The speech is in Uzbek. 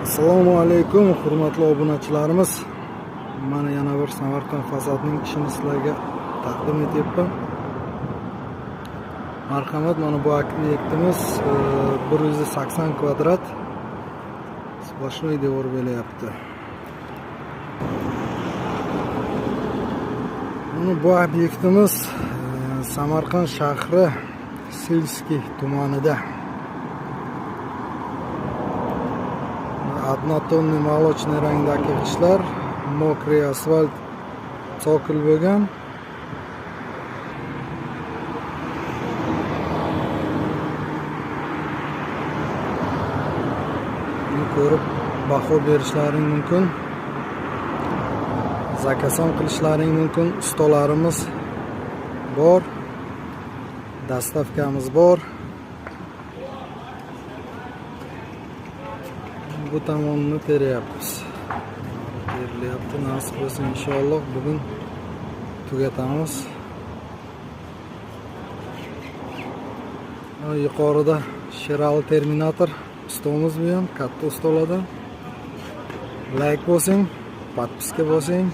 Assalomu alaykum, hurmatli obunachilarimiz. Mana yana bir Samarqand fasadning ishini sizlarga taqdim etyapman. Marhamat, mana bu obyektimiz 180 kvadrat сплошной devor bo'lyapti. Mana bu obyektimiz Samarqand shahri Selskiy tumanida. Однотонный молочный rangdagi g'ishtlar, мокрый asfalt sokil bo'lgan. Buni ko'rib baho berishlaring mumkin. Zakaz ham qilishlaring mumkin. Ustalarimiz bor. Dastavkamiz bor. Bu tomonni teryapmiz. Terilyapti, nasib bo'lsa inshaalloh bugun tugatamiz. Yuqorida Sherali Terminator ustamiz bu ham katta ustalardan. Like bosing, podpiska bosing.